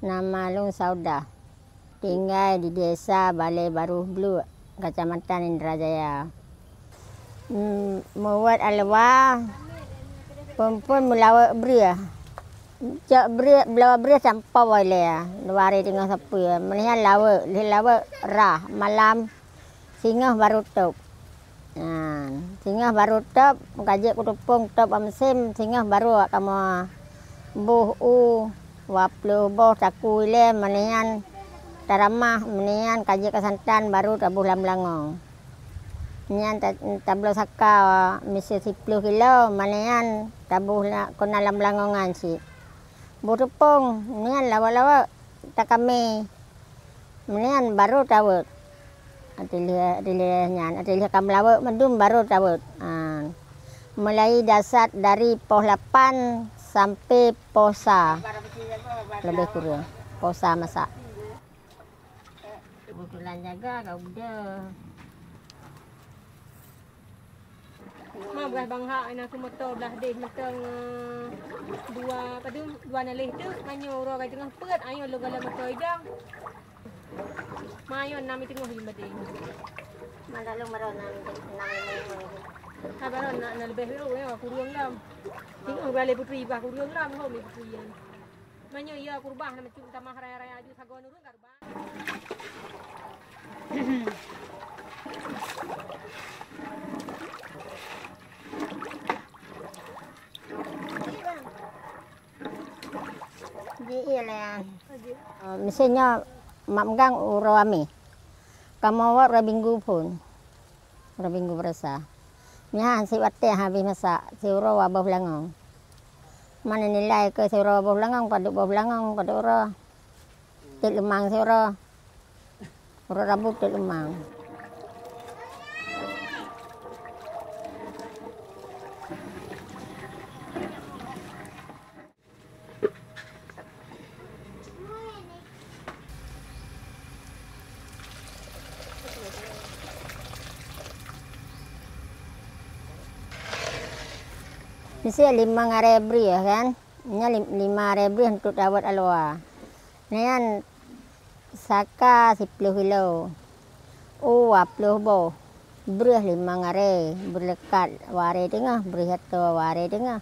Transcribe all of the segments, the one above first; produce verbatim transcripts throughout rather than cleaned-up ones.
Nama lôn Saudah, tinggai di Desa Balai Baroh Bluek, Kacamatan Indrajaya. Meuweuet aluwa, phon-phon meulaweuek breueh. Cok breueh, bloe breueh sampoe ilée, dua hari teungoh sapeue. Meunyan laweuek, lheueh laweuek rhah, malam singoh barô tôb. Nah, singoh barô tôb, ka jeuet kutupông tôb bak meusém, singoh barô kamoe boh u, dua ploh boh saku ilée, meunyan taramah, meunyan ka jeuet keu santan, barô taboh lam beulangong. Nyan ta-, tabloe saka miseue siploh kilo, meunyan taboh la-, keunan lam beulangong nyan cit. Boh tupông, nyan laweuek-laweuek takamé. Meunyan barô taweuet. Ateueh lheueh, ateueh lheueh nyan, ateueh lheueh ka meulaweuek mandum barô taweuet. Ha. Mulai dasar dari poh lapan sampai poh sa. Leubeh kureueng poh sa masak. Beukulan jaga ka udah. Ma beugaih banghak, na keu moto blah deh mantong, eh, dua, padum, dua naleh teuk, manyoe uroe ka teungoh peuet, ayo lôn galak moto idong. Ma ayo nam i teungoh lima deh. Ma dak lôn baroe nam, nam lima lima. Ha, baroe na, na leubeh weu, ya, kureueng lom. Teungoh bale putri bah kureueng lom, ho mi putri yan. Manyoe ya kurban na macam tamah raya-raya aju sagoe nurun ka ruban. Ji iya lé. Oh, meusén nyoe mak meugang uroe ami. Kamoe wot uroe Minggu phon. Uroe Minggu beurasa. Nyan sit watée habéh masak, siuroe dua boh beulangong. Mana nilai keu siuroe dua boh beulangong, padub boh beulangong, padub uroe. Tiep leumang siuroe. Uroe Rabu tiep leumang. Miseue limong aré breueh kan? Nyan lim-, lima aré breueh untuk dawet aluwa. Nyan saka siploh kilo, u dua ploh boh, breueh limong aré, breueh leukat dua aré teungoh, breueh jato dua aré teungoh.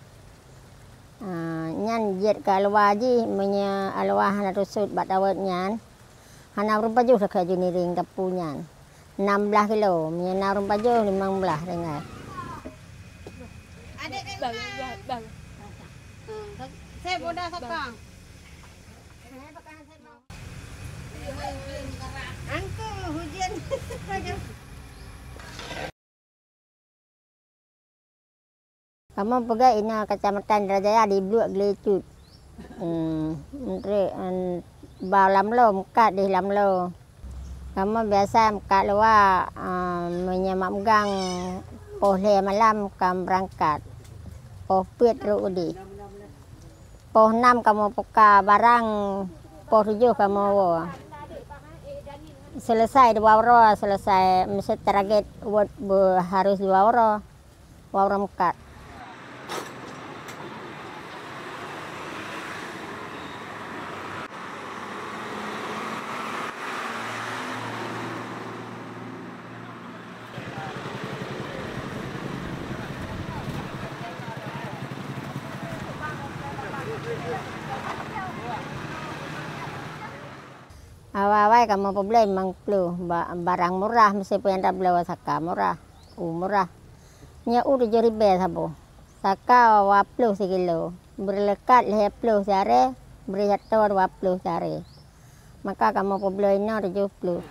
Ah, nyan jeuet keu aluwa jih, meunyoe aluwa hana teusut bak dawet nyan, hana ureuëng pajoh lagée juniring kapu nyan. Enam belas kilo, meunyoe na ureuëng pajoh, limong belas ringgit. Adek, bang, bang, bang. Saya bodoh sakang. Angku, hujan. Kamoe peugah inoe Kacamatan Indrajaya di Bluek Glecut. Hmm, menteri, em, ba lam lo, meukat di lam lo. Kamoe biasa meukat luwa, em, meunyoe mak meugang poh lhée malam ka meurangkat. Poh peuet rot udi. Poh nam kamoe puka barang, poh tujoh kamoe woe. Selesai dua uroe, selesai meuseue target wot beu harus dua uroe. Wawroe meukat. Awai-awai kamoe peubloe limong ploh, ba-, barang murah, meuseue peue nyang tabloe, saka murah, u murah. Nyoe u tujoh ribée saboh. Saka dua ploh sikilo, breueh leukat lhée ploh siaré, breueh jato dua ploh siaré. Maka kamoe peubloe inoe tujoh ploh.